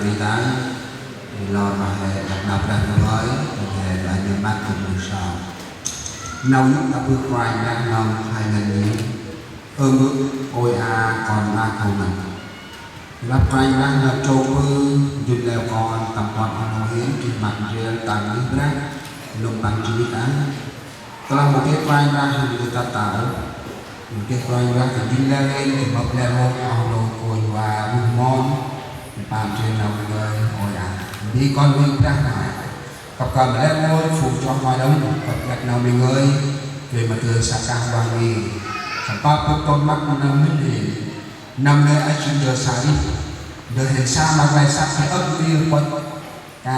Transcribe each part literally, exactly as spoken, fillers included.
Ri tay, lor ma he dak nau Brah Ndu ngơi, he dak nau măt kŭm nau sau. Nau yŭk ta bơh Kôranh Brah nau hai ngăn ni, ơ mơ̆ ôi a kon a kâu ngăn. Lăp Kôranh Brah nau trôk bơh, njŭn leo kon, tâm pơt hŏm hên, geh măt ndrel, tăng ngih Brah, lŭm păng jêh ri ăn. Tơlah mâu geh Kôranh Brah, hên geh tât ta ôh. Mâu geh Kôranh Brah, geh njŭn leo hên, geh mâp leo hŏm, oh nô kônh wa, ruh mon, pam jêh nau ngơi, ôi a. Bi kon ngơi Brah nau. Kăp kơl ma lĕ rngôch phung chroh ngơi đŏng, kăp lĕ nau mi ngơi, gay ma dơi sa kah wah nghi. Sămpa bŭk tŏm măt ma nau mĭn hên. Năm nê a jêng ndơ sa rih. Ndơ hên sa ma klei săk hên ăp ntil pơch ka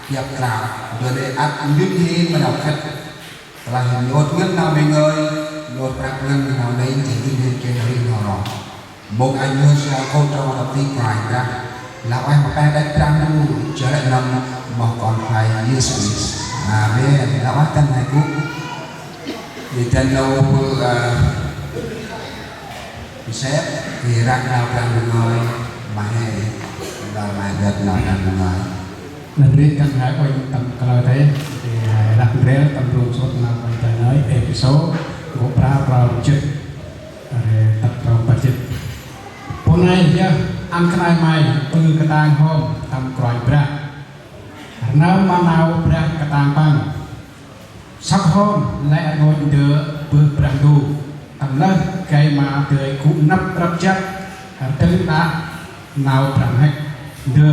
biăp krao. Ndơ nê ăt njŭn hên ma nau khât. Tơlah hên nhôt ngăn nau mi ngơi, nhôt prăp ngăn nau nê, jêh njŭn hên geh nau rih nau rong. Mông a nhôt sa kônh trong rap ti Kôranh Brah. Lah ueh ma peh đăch Brah Ndu, jêh lĕ năm moh Kon Kôranh Yêsu Krist. Amen. Lah ueh tăn he gŭ. Ri tăn nô bơh, ơ, Joseph, ri răk nau Brah Ndu ngơi, ma he, nau ma he răk nau Brah Ndu ngơi. Năn ri kăn he uănh tâm kalơ tê, ri he răk ndrel tâm rŭng sôt nau Brah Ndu ngơi, Êphêsô, nkô̆ prao, prao jât. Ri tât trong păt jât. Pô nây yơh ăn khân ay may ƀư katang hŏm tâm Kôranh Brah. Rnơm ma nau Brah katang păng. Sŏk hŏm lĕ rngôch ndơ bơh Brah Ndu. Tâm lơh gay ma dơi gŭ nâp răp jăk. Rdâng đah nau Brah Mhĭk ndơ.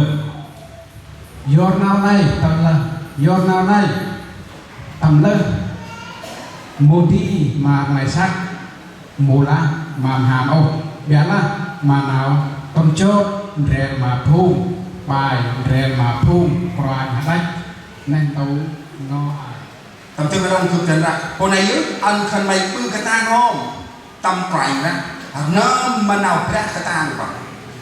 Yor nau nây, tâm lơh, yor nau nây, tâm lơh, mâu di ma nglay săk, mâu lah ma mham ôh, ƀiălah ma nau tâm jot, ndrel ma phung, ƀai ndrel ma phung, kôranh hađăch, neh ntu ngo ai. Tâm dâng ma đŏng gâp dăn răk, pô nây yơh, ăn khân may ƀư katang hŏm tâm Kôranh Brah, rnơm ma nau Brah katang păng.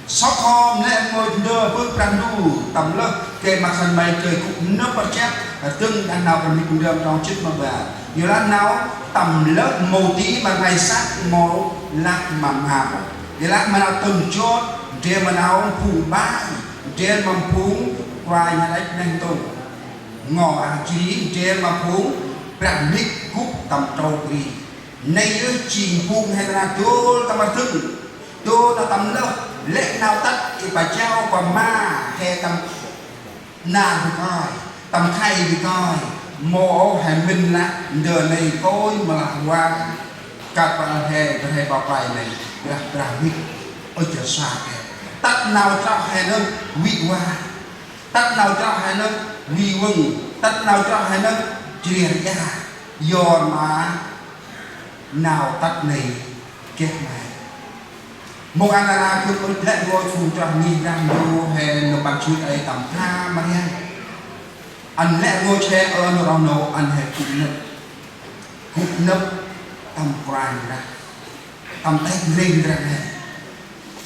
Sŏk hŏm lĕ rngôch ndơ bơh Brah Ndu, tâm lơh gay ma khân may dơi gŭ nâp răp jăk, rdâng đah nau Brah Mhĭk ndơ trong jât ma ƀar. Yorlah nau tâm lơh mâu di ma nglay săk, mâu lah ma mham. Yorlah ma nau tâm jot, ndrel ma nau phung ƀai, ndrel ma phung kôranh hađăch neh ntu ngo ai, jêh ri ndrel ma phung Brah Mhĭk gŭ tâm trôk ri. Nây yơh jêng phung he ta nây dôl tâm rdâng, dôl ta tâm lơh, lĕ nau tât i pa jao pa ma he tâm nar bơh kơi, tâm khay bơh kơi, mâu ôh he mĭn lah ndơ nây kônh ma lah wa, kăp he, he pa play nây, Brah, Brah Mhĭk, ơ jêh sa he. Tât nau chroh he nơh, vĭ wa. Tât nau chroh he nơh, vĭ vâng. Tât nau chroh he nơh, jêh ri rdja. Yor ma nau tât nây geh ma he. Mông a nây gâp ŭch lĕ rngôch phung chroh ngih Brah Ndu he nơh păng jêh ri tâm pham ma riăng. Ăn lĕ rngôch he ơ nơh rŏng nô ăn he gŭ nâp. Gŭ nâp tâm Kôranh Brah. Tâm têk ring Brah he.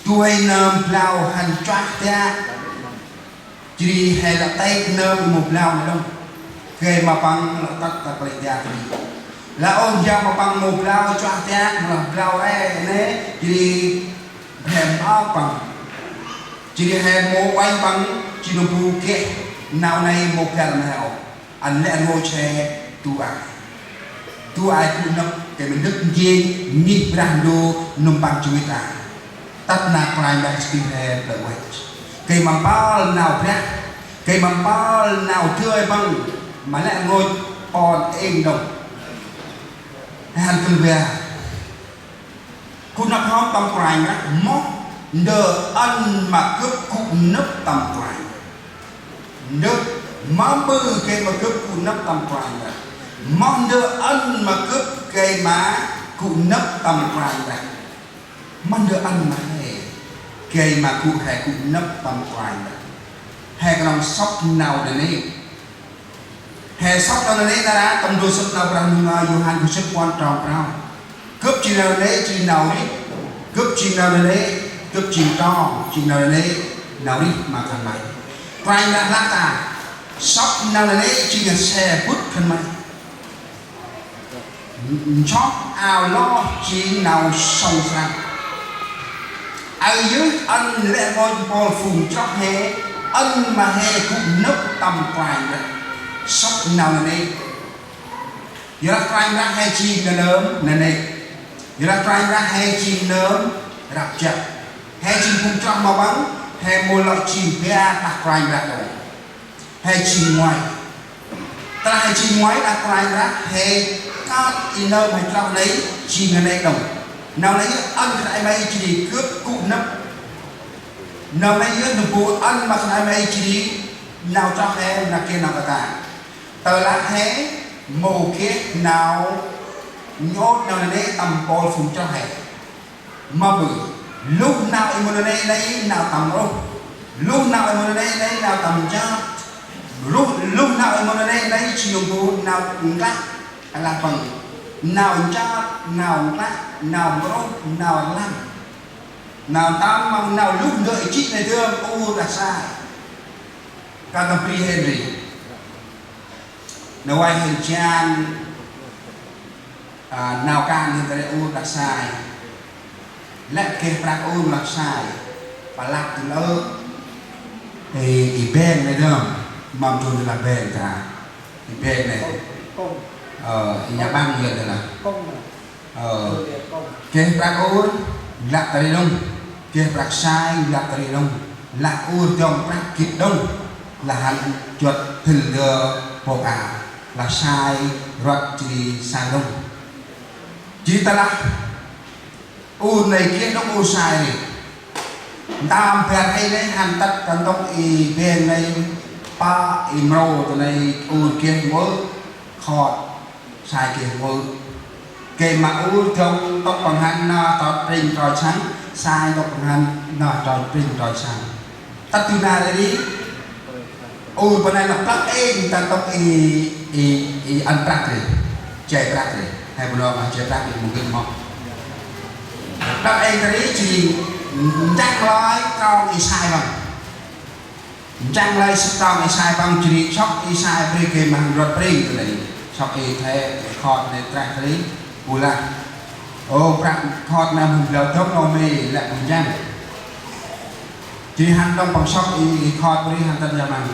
Tui nơm blau hăn chuah tiah. Jêh ri he lăp têk nơm mâu blau nây đŏng. Gay ma păng lăp tât ta klei dak ri. Lah ôh jao ma păng mâu blau chuah tiah, mâu lah blau e nê, jêh ri he mâu păng. Jêh ri he mâu uănh păng, jêh nơm bu geh, nau nây mâu blau nê ôh. Ăn lĕ rngôch he du ai. Du ai gŭ nâp gay ma ndâk njêng ngih Brah Ndu nơm păng jêh ri ta. Tât nau Kôranh Brah Yêsu Krist he plơ̆ uănh. Gay ma mpơl nau Brah. Gay ma mpơl nau dơi păng. Ma lĕ rngôch ƀon êng đŏng. He hăn kơl va. Gŭ nâp hŏm tâm Kôranh Brah, moh ndơ ăn ma gâp gŭ nâp tâm Kôranh Brah. Ndơ, mâm ƀư gay ma gâp gŭ nâp tâm Kôranh Brah. Moh ndơ ăn ma gâp gay ma gŭ nâp tâm Kôranh Brah. Moh ndơ ăn ma he gay ma gŭ he gŭ nâp tâm Kôranh Brah. He knŏng sŏk nau nanê̆. He sŏk nau nanê̆ nar aơ tâm ndơ sămƀŭt nau Brah Ndu ngơi Yôhan kô̆ jât puăn trong prao. Gâp jêng nau nanê̆, jêng nau rêh. Gâp jêng nau nanê̆, gâp jêng trong, jêng nau nanê̆, nau rêh ma khân may. Kôranh Brah lah ta, sŏk nau nanê̆ jêng nau se bŭt khân may. Nchok ao lôh jêng nau sŏng srăng. Aơ yơh ăn lĕ rngôch mpôl phung chroh he Ăn ma he gŭ nâp tâm Kôranh Brah sŏk nau nanê̆. Yorlah Kôranh Brah he jêng nanơm nanê̆. Yorlah Kôranh Brah he jêng nơm răp jăp. He jêng phung chroh ma Păng, he mâu lŏ jêng bar đah Kôranh Brah đŏng. He jêng ngoai. Tơlah he jêng ngoai đah Kôranh Brah, he kơt i nơm he chroh nây jêng nanê̆ đŏng. Nau nây yơh ăn khân ay may jêh ri gâp gŭ nâp. Nau nây yơh nơm bu ăn ma khân ay may jêh ri nau chroh he, nau geh nau katang. Tơlah he mâu geh nau nhŭp nau nanê̆ tâm mpôl phung chroh he. Ma bơ, luh nau i mâu nanê̆ nây nau tâm roh. Luh nau i mâu nanê̆ nây nau tâm jăp. Luh, luh nau i mâu nanê̆ nây jêng nơm bu nau nklă, alah Păng. Nau jăp, nau nklă, nau roh, nau lăng. Nau tâm, nau luh ndơ i jê̆ nây dơm ur đah sai. Kơt nâm bri hên ri. Nau vay hên jan, a, nau kan hên ta ri ur đah sai. Lĕ geh prăk ur đah sai. Pă lăp tơ lơ. Ê, i beng nây dơm. Mâm tŭ lah beng ta. I beng nây. Ơ, i nhà băng yơh lah. Ơ, geh prăk ur, lăp ta ri đŏng. Geh prăk sai, lăp ta ri đŏng. Lah ur dŏng prăk gĭt đŏng. Lah hăn juăt thĭl dơ pô ka. Lah sai, rvăt jêh ri sai đŏng. Jêh ri tơlah ur nây geh đŏng ur sai ri. Ntơm bar hê nây hăn tât kăn tŭk i beng nây pă i mrô ta nây ur geh mơ khot. Sai geh mơ. Gay ma ur dŏng tŭk păng hăn nơh trôch prêng trôch săng, sai tŭk păng hăn nơh trôch prêng trôch săng. Tât du nar ri, ur păng nây lah prăk êng ta tŭk i, i, i ăn prăk ri. Jay prăk ri. He bu nơm ma jay prăk ri mâu gĭt mât. Prăk êng ta ri jêh ri nchăng lơi trong i sai păng. Nchăng lơi sŏk trong i sai păng jêh ri sŏk i sai bri gay ma hăn rvăt prêng ta nây. Sŏk i the khot nây trah ta ri. Bu lah. Ô, prăk khot nây mâu blau dŏng nau mê lĕ mâu nchăng. Jêh ri hăn đŏng păng sŏk i, i khot bri hăn tât ya măng.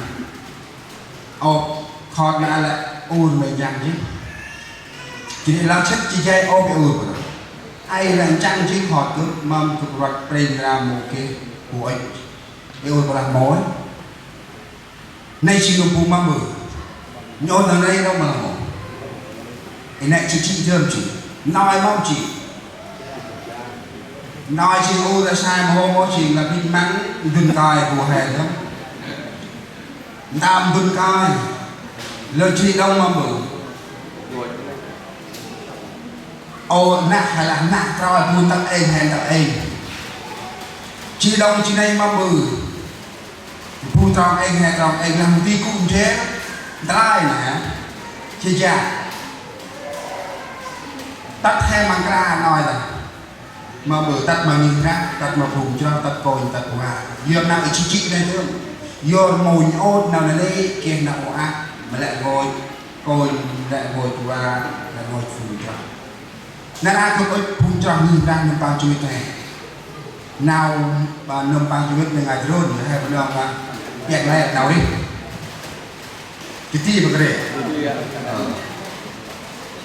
Ô, khot nây lĕ ur mê nchăng jêh. Jêh ri lah sĭt jêh jay ô bê ur bơ. Ay lĕ nchăng jêh khot gâp, mâm gâp rvăt prêng ra mâu geh bu ŭch. Ê ur bơ lah mâu. Nây jêng nơm bu mâm bơ. Nhŭp nau nây đŏng ma lah mâu. Ê nây jêh jêh dơm jêh. Nau ay mâm jêh. Nau ay jêng ur đah sai ma hôm ôh jêng lah bĭt măng dŭn kơi bu he dơm. Ntơm dŭn kơi. Lơ jêh ri đŏng mâm bơ. Ô, năk hay lah năk trôi bu ntăk êng he ntăk êng. Jêh đŏng jêh nây mâm bơ. Bu trong êng he trong êng lah mâu di gŭ ndrel. Ntlai nê. Jêh jêh. Tât he ma nkra nôi ta. Ma bơ tât ma ngih Brah, tât ma phung chroh, tât kônh, tât wa. Yor nau i jêh jêh nây dơm. Yor mâu nhŭp nau nanê̆ geh nau ôp ăp, ma lĕ rngôch kônh, lĕ rngôch wa, lĕ rngôch phung chroh. Nar aơ gâp ŭch phung chroh ngih Brah nơm păng jêh mĭt he. Nau, ba nơm păng jêh mĭt nê ngai drôn, he bu nơm ba piăng lĕ nau rêh. Jêh ti bơh kơt ri. Ơ.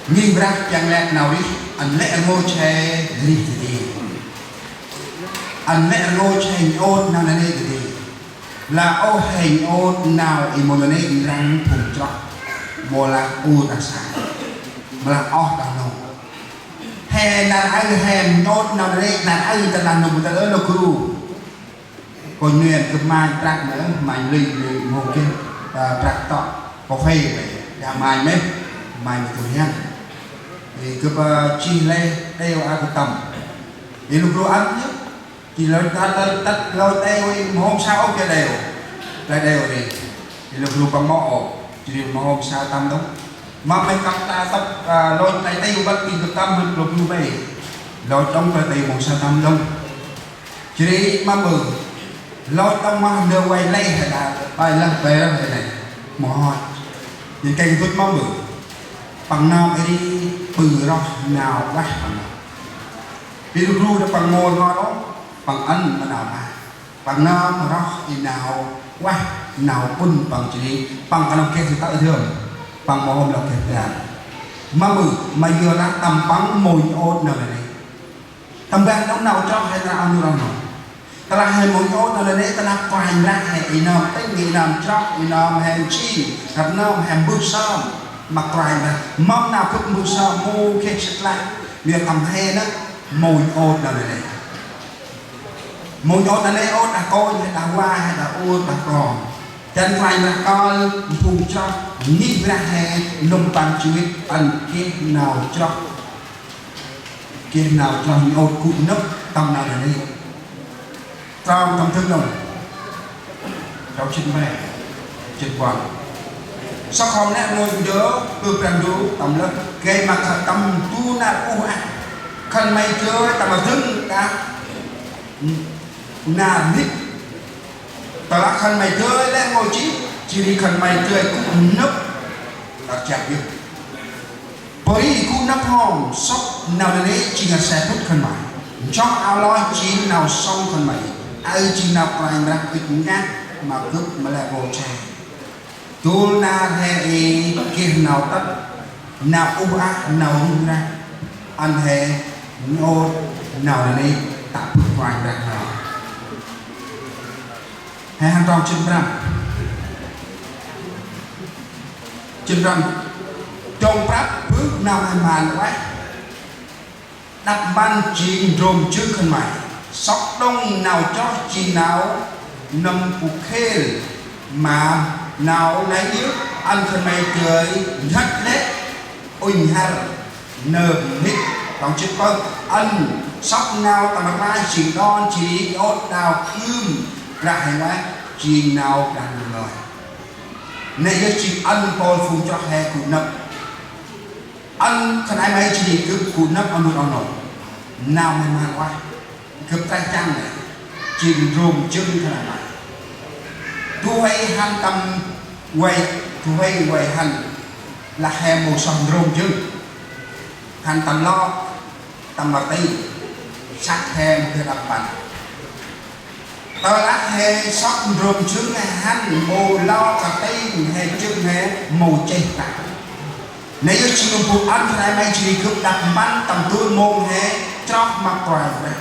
Ngih Brah piăng lĕ nau rêh, ăn lĕ rngôch he rêh dadê. Ăn lĕ rngôch he nhŭp nau nanê̆ dadê. Lah ôh he nhŭp nau i mâu nanê̆ ndrăng phung chroh. Mâu lah ur đah sai. Mâu lah oh đah nô. He nar aơ he nhŭp nau nanê̆, nar aơ ta lah nô bu ta lơ nô gru. Kônh nuên gâp manh prăk nê, manh lĕ, lĕ mâu geh, ơ, prăk tŏk, cà phê nê, ya manh mê, manh mê tu hian. Ê, gâp, ơ, jêh lĕ, đeo a gâp tâm. Ê, lŭ gru ăn yơh, jêh lĕ tât, tât, tât lôch đeo, ê, mâu hôm sa ôh geh đeo. Lĕ đeo ri. Ê, lŭ gru păng mâu ôh, jêh ri mâu hôm sa tâm đŏng. Ma mê kăp ta tât, ơ, lôch lĕ đeo băt ti gâp tâm mê lŭ gru mê. Lôch đŏng lĕ đeo mâu sa tâm đŏng. Jêh ri mâm bơ, lôch đŏng ma ndơ vay lĕ he đa, pai lăng pai lăng he nê, mâu hŏch. Jêh ri kêng dŭt mâm bơ, păng nơm ri ƀư roh nau ueh păng. Bi lŭ gru đah păng mâu ngot ôh, păng ăn ma nau ma. Păng nơm roh i nau ueh, nau ŭn păng jêh ri păng kơnơ̆ng geh dơi tơ̆ dơm, păng mâu hôm lŏ geh bar. Ma mơ, ma yor lah tâm păng mâu nhŭp nau lĕ nê. Tâm ban nau nau chroh he nau nau nau. Tơlah he mâu nhŭp nau lĕ nê, tơlah Kôranh Brah he i nơm tĭng, i nơm chroh, i nơm he nchi, rnơm he mbơh sơm ma Kôranh Brah. Mâm nau gâp mbơh sơm, mâu geh sĭt lah, ƀiă tâm he nơh mâu nhŭp nau lĕ nê. Mâu nhŭp nau lĕ nê, ôh đah kônh, đah wa, đah ur, đah kon. Dăn Kôranh Brah kơl phung chroh, ngih Brah he nŭm păng jê̆t ăn geh nau chroh, geh nau chroh nhŭp gŭ nâp tâm nau lĕ nê. Trong tâm Thư Lông, trong jê̆t pe, jê̆t puăn. Sŏk hŏm nĕ mâu ndơ, ƀư Brah Ndu tâm lơh, gay ma khân tâm du nar uh ah. Khân may dơi tâm rdâng đah nar nĭk. Tơlah khân may dơi lĕ mâu jê̆, jêh ri khân may dơi gŭ nâp đah jăk yơh. Pô ri gŭ nâp hŏm, sŏk nau lĕ nê jêng a se bŭt khân may. Nchŏng ao lôch jêng nau sŏng khân may. Aơ jêng nau Kôranh Brah ŭch ngăn ma gâp ma lĕ rô che. Dôl nar he i geh nau tât, nau uh ah, nau rŭng răng. Ăn he nhŭp nau lĕ nê tă bơh Kôranh Brah nau. He hăn trong jê̆t prăm. Jê̆t prăm. Dŏng prăp bơh nau he mhan ueh. Đăp mpăn jêng ndrôm jâng khân may. Sŏk đŏng nau chroh jêng nau nâm bu khêl ma nau nây yơh ăn khân may dơi nhăt lĕ ŭnh hăr nơm mhĭk. Trong jê̆t pơh. Ăn sŏk nau tâm rklaih jêng đon jêh ri iôt đao kưm Brah he ngoai jêng nau Brah Ndu ngơi. Nây yơh jêng ăn Pôl phung chroh he gŭ nâp. Ăn khân ay may jêh ri gâp gŭ nâp a nŭt a nŏng. Nau may mhan ueh. Gâp treh chăng nê. Jêng ndrôm jâng khân ay may. Du huê hăn tâm vay, du huê vay hăn. Lah he mâu soh ndrôm jâng. Hăn tâm lok, tâm mât ti. Săk he mâu geh đăp mpăn. Tơlah he sŏk ndrôm jâng he hăn mâu lok kơt ti he jâng he mâu chêh ta. Nây yơh jêng nơm bu ăn khân ay may jêh ri gâp đăp mpăn tâm dôl mông he chroh ma Kôranh Brah.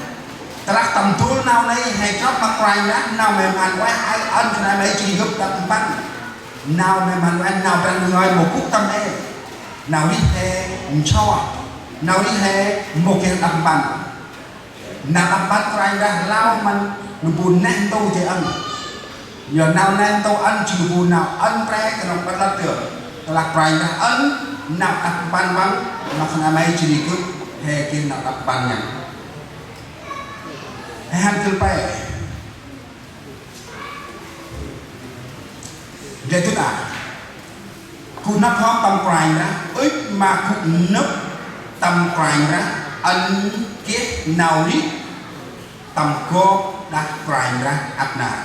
Tơlah tâm dôl nau nây he chroh ma Kôranh Brah, nau may mhan ueh aơ ăn khân ay may jêh ri gâp đăp mpăn. Nau may mhan ueh, nau Brah Ndu ngơi mâu gŭ tâm e. Nau rêh he nsoh. Nau rêh he mâu geh đăp mpăn. Nau đăp mpăn Kôranh Brah lau măn nơm bu neh ntu jêh ăn. Yor nau neh ntu ăn jêng nơm bu nau ăn pre kơnơ̆ng ƀă lăp dơm. Tơlah Kôranh Brah ăn nau đăp mpăn măng, ma khân ay may jêh ri gâp he geh nau đăp mpăn ngăn. He hăn kơl pe. Ndrel dŭt a. Gŭ nâp hŏm tâm Kôranh Brah, ŭch ma gŭ nâp tâm Kôranh Brah, ăn geh nau rêh tâm gop đah Kôranh Brah ăp nar.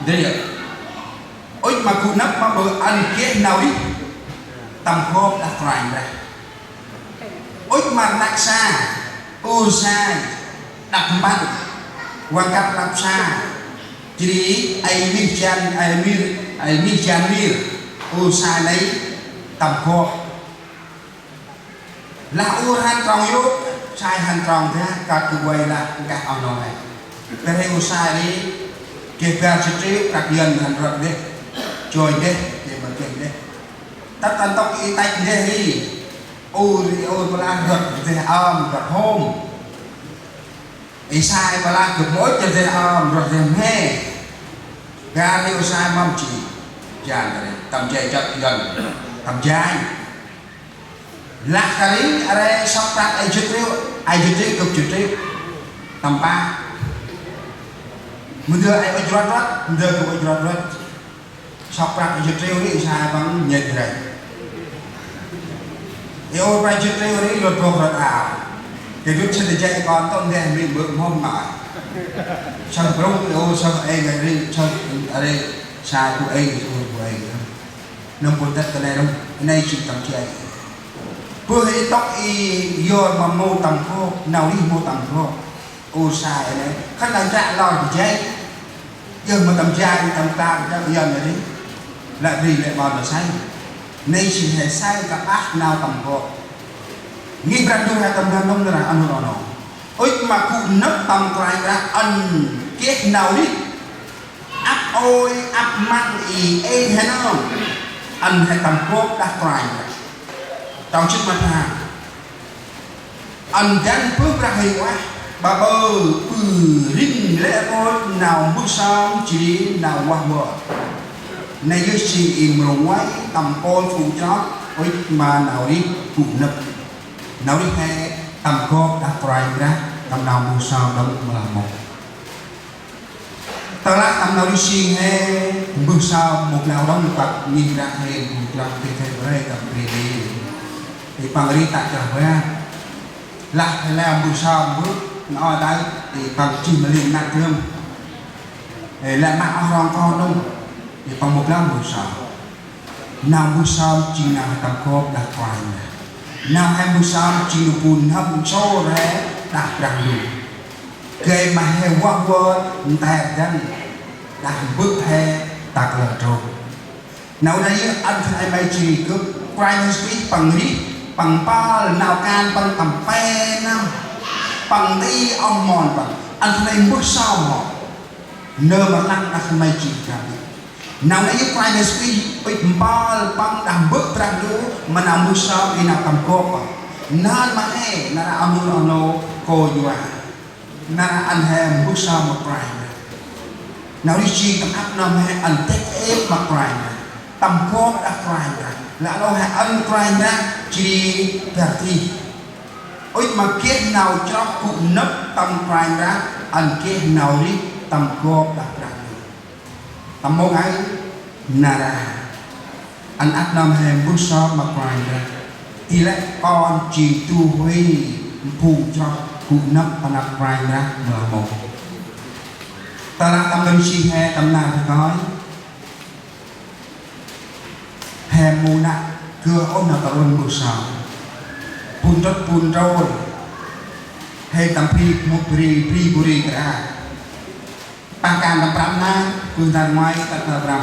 Ndrel. Ŭch ma gŭ nâp ma bơ ăn geh nau rêh tâm gop đah Kôranh Brah. Ŭch ma rnăk sa, ur sai, đăp mpăn, văng kăp rnăk sa, jêh ri ay mih jan, ay mir, ay mih jan mir, ur sai nây tâm gop. Lah ur hăn trong yôk, sai hăn trong dah, kơt gâp vay lah nkah oh nô he. Bar hê ur sai ri, geh bar jê̆t triu, prăk yơn hăn rvăt deh, joi deh, geh ma geh deh. Tât ta ntŭk i tăch ndeh ri. Ur, ur plah rvăt deh ơm, rvăt hôm. I sai plah gâp mâu ŭch rvăt deh ơm, rvăt deh mhe. Bar hê ur sai mâm jêh. Jan ta ri, tâm jay jăk yơn. Tâm jay. Lah ta ri, are sŏk prăk ay jê̆t triu, ay jê̆t triu, gâp jê̆t triu. Tâm pah. Mâu ndơ ay ŭch rvăt rvăt, mâu ndơ gâp ŭch rvăt rvăt. Sŏk prăk jê̆t triu ri, sai păng nhêt ri. Ê ôi, prăk jê̆t triu ri, lôt bok rvăt ao. Gay dŭt sĭt jay kon tŏ ndeh mi bơ̆ mhôm ma. Sŏk brŭng, ê ôi, sŏk ê ngă ri, sŏk ri, sai bu ê, bu bu ê. Nâm bu tât ta nây rŭng, nây jêng tâm jay. Bơh i tŏk i yor ma mâu tâm gop, nau rêh mâu tâm gop. Ur sai nây, khân ay jă lor jay. Yơh ma tâm jai tâm klak jăk yơn ri. Lĕ ri lĕ ƀon ma sai. Nây jêng he sai kah nau tâm gŏ. Ngih Brah Ndu he tâm ban nông nơh rah ăn hŭt ano. Ŭch ma gŭ nâp tâm Kôranh Brah ăn geh nau rêh. Ăp ôi, ăp măng i êng he nơh. Ăn he tâm gŏ đah Kôranh Brah. Trong jê̆t ma tha. Ăn dăn bơh Brah Huêng Ueh, ƀaƀơ ƀư rĭm lĕ rngôch nau mbơh sơm jêh ri nau vah vơr. Nây yơh jêng i mrô ngoai tâm mpôl phung chroh, ŭch ma nau rêh gŭ nâp. Nau rêh he tâm gŏ đah Kôranh Brah, tâm nau mbơh sơm đŏng mlah mông. Tơlah tâm nau rêh jêng he mbơh sơm mông nau đŏng, păk ngih Brah he mbơh sơm tê thê bri tâm bri ri. Ê păng ri ta chah bri. Lah he lĕ mbơh sơm mbơh, nau đah, ê păng jêh ma ling năk gơm. Ê lĕ ma oh rong kon đŏng. Ê păng mông nau mbơh sơm. Nau mbơh sơm jêng nau he tâm gŏ đah Kôranh Brah. Nau he mbơh sơm jêng nau bu n'hâm nsôr he đah Brah Ndu. Gay ma he vah vơr nter dăn đah mbơh he ta kalơ trôk. Nau nây yơh ăn khân ay may jêh ri gâp Kôranh Yêsu Krist păng rêh, păng mpơl nau kan păng tâm pe năm. Păng nti oh mon păng, ăn khân ay mbơh sơm hŏ. Nơm rlăng đah khân ay may jêh ri gâp. Nau nây yơh Kôranh Yêsu Krist ŭch mpơl păng đah mbơh Brah Ndu ma nau mbơh sơm i nau tâm gŏ păng. Nơm ma he nar aơ mâu nô kônh va. Nar aơ ăn he mbơh sơm ma Kôranh Brah. Nau rêh jêng tâm ăp nơm he ăn têk êp ma Kôranh Brah. Tâm gŏ đah Kôranh Brah. Lah nô he ăn Kôranh Brah jêh ri bar tih. Ŭch ma geh nau chroh gŭ nâp tâm Kôranh Brah, ăn geh nau rêh tâm gŏ đah Brah Ndu. Tâm mông ay nar aơ ăn ăp nơm he mbơh sơm ma Kôranh Brah. Ti lĕ kon jêng du huê phung chroh gŭ nâp ta năp Kôranh Brah mlah mông. Tơlah tâm nau rêh jêng he tâm nar he kơi. He mâu năk geh ôh nau ta run mbơh sơm. Bun trŭt bun trôi. He tâm bri mŭt bri bri bu ri kra. Pah kan tâm prăm na, bơh nar ngoai tât nar prăm.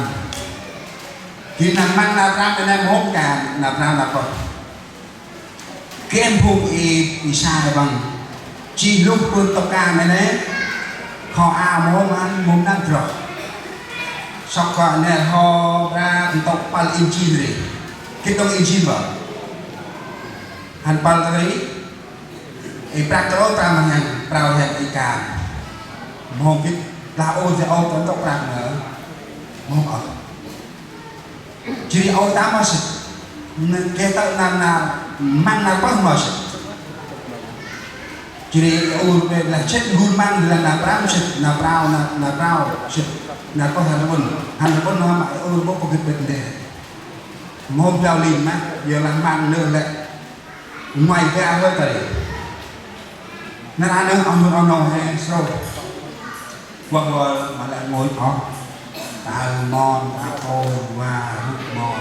Gĭt nar măng nar prăm, nar mhôm kan nar prăm nar pơh. Geh phung i, i sai păng. Jêh lôh bơh ntŭk kan nê nê. Kho a mhôm ăn, mhôm năn droh. Sŏk kho nê hŏ bra ntŭk pâl injin ri. Gĭt đŏng injin bơh. Hăn pâl tơ ri. I prăk trôi prăm măng hăn, prao hăn i kan. Mhôm gĭt, lah ôh, dê ôh, tơ ntŭk prăk nê. Mhôm ôh. Jêh ri ôh ta ma sĭt. Nê, geh tơ̆ nar nar, măng nar pơh ma sĭt. Jêh ri ur bê lah sĭt, ngul măng lah nar prăm sĭt, nar prao, nar, nar prao sĭt, nar pơh hăn rƀŭn. Hăn rƀŭn ma ma ur bôk pơgĭt bêt ndê. Mhôm blao lim ma, yor lah măng nơh lĕ. Ngoai bê a lơ tơ ri. Nar aơ nơh oh nô oh nô he srôh. Vah vơr ma lĕ ngôch oh. Tơ mon, tơ kônh, va, rŭ mon.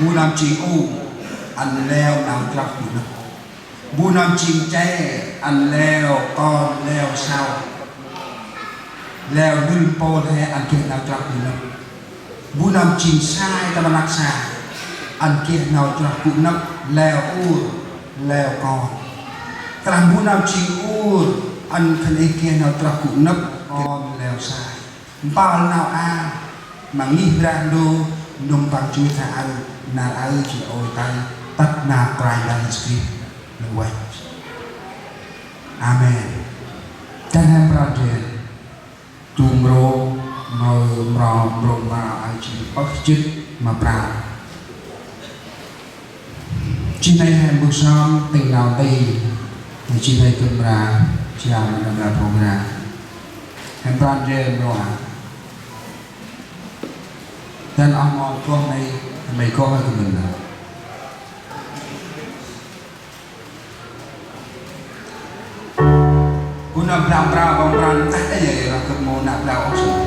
Bu nơm jêng u, ăn leo nau chroh gŭ nâp. Bu nơm jêng che, ăn leo kon, leo sau. Leo nŭl mpôl he ăn geh nau chroh gŭ nâp. Bu nơm jêng sai tâm rnăk sa, ăn geh nau chroh gŭ nâp, leo ur, leo kon. Tơlah bu nơm jêng ur, ăn khân ay geh nau chroh gŭ nâp, kon leo sai. Mpơl nau a, ma ngih Brah Ndu, nŭm păng jui tha aơ, nar aơ jêh ôi tay, tât nar Kôranh Brah Yêsu Krist, nơh văch. Amen. Dăn hăn prao ndrel. Du mrô, mrô, mrô, mrô, mrô, aơ jêng pơh jê̆t ma prao. Jêh nây he mbơh sơm tĭng nau nti, jêh nây gâp mra, jêh ma nau mra program. He mra ndrel mrô a. Dăn oh mon goh nây, may goh he gâp mra. Bu nơm blao mprao, blao mprao ntah đê, ơ, lah gâp mâu năk blao ôh sĭt.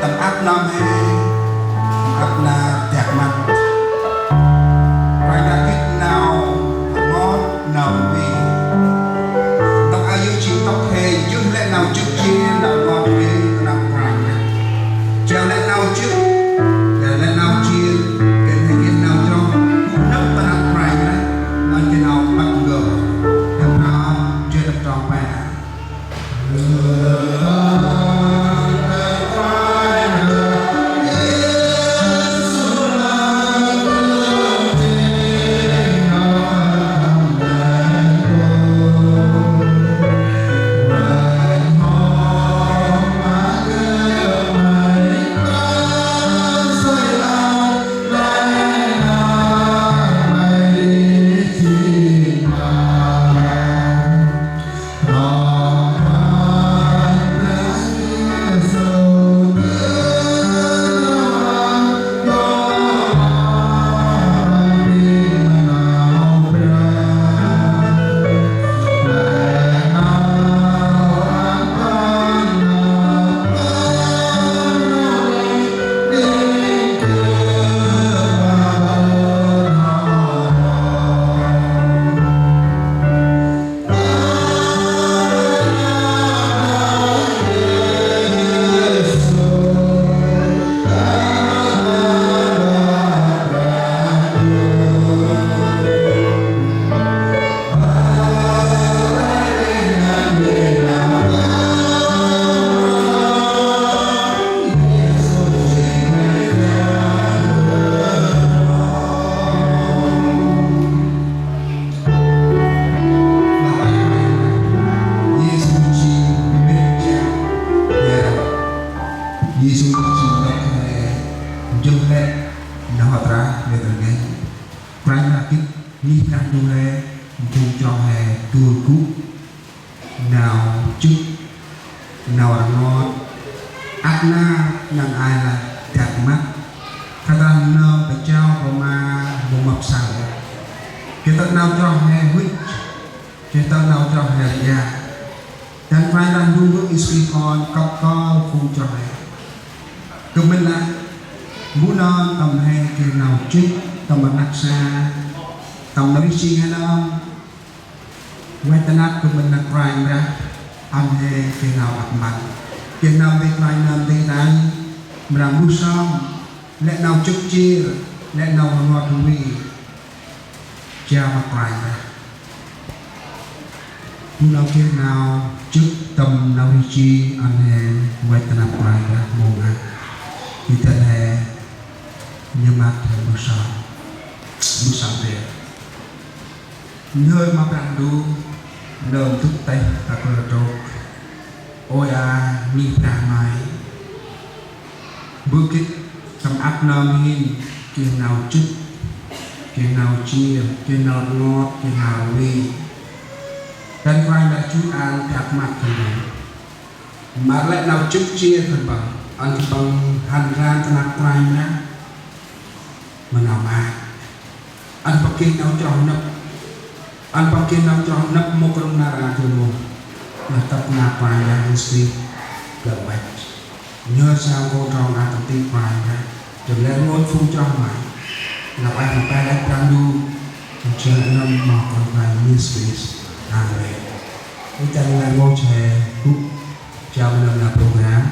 Tâm ăp nơm he, tâm ăp nar dak măt. Kôranh Brah gĭt nau rngot nau rvê. Ntŭk a yu jêng ntŭk he yơh lĕ nau jŭk jêr nau rngot rvê ta năp Kôranh Brah. Jao lĕ nau jŭk, jao lĕ nau jêr, gay he gĭt nau chroh, gŭ năp ta năp Kôranh Brah, ăn gĭt nau măt ngơ. Tâm nau jêr năp trong pe. Yêsu jêng Nôk he, jŭm lĕ nau hŏ trah lĕ rngeh. Kôranh Brah gĭt ngih Brah Ndu he, phung chroh he dôl gŭ nau jŭk, nau rngot, ăp nar nau ay lah dak măt. Khă ta nơm pachao pama mâu mâp saơ. Geh tât nau chroh he huch, geh tât nau chroh he rdja. Dăn Kôranh Brah Ndu Yêsu Krist kon kăp kơl phung chroh he. Kơt mĭn lah, mbu nơm tâm he geh nau jŭk, tâm rnăk sa, tâm nau rêh jêng he nơm, văch ta năp kơt mĭn lah Kôranh Brah, ăn he geh nau ăp măt. Geh nau nti Kôranh nơm nti tay, mra mbơh sơm, lĕ nau jŭk jêr, lĕ nau rngot rvê. Jao ma Kôranh Brah. Bu nau geh nau jŭk tâm nau rêh jêng ăn he văch ta năp Kôranh Brah mâu ngăn. Ri dăn he nhơm măt he mbơh sơm. Mbơh sơm ri. Nhhơr ma Brah Ndu, nơm dŭt têh ta krơ trôk. Ôi a, ngih Brah May. Bơ gĭt tâm ăp nơm hên, geh nau jŭk, geh nau jêr, geh nau rngot, geh nau rvê. Dăn Kôranh Brah jŭr ăn dak măt khân păng. Măr lĕ nau jŭk jêr khân păng, ăn khân păng hăn ran ta năp Kôranh Brah ma nau maak. Ăn păng geh nau chroh nâp. Ăn păng geh nau chroh nâp mâu krŭng nar a dơ mâu. Lah tât năp Kôranh Brah Yêsu Krist gơ̆ văch. Nhhơr sa nkô̆ trong a tâm ti Kôranh Brah. Dơm lĕ rngôch phung chroh May. Nau ueh ma pe lĕ Brah Ndu. Jao nơm ma Kôranh Brah Yêsu Krist. Amen. Ri dăn lĕ rngôch he gŭ. Jao nơm nau program.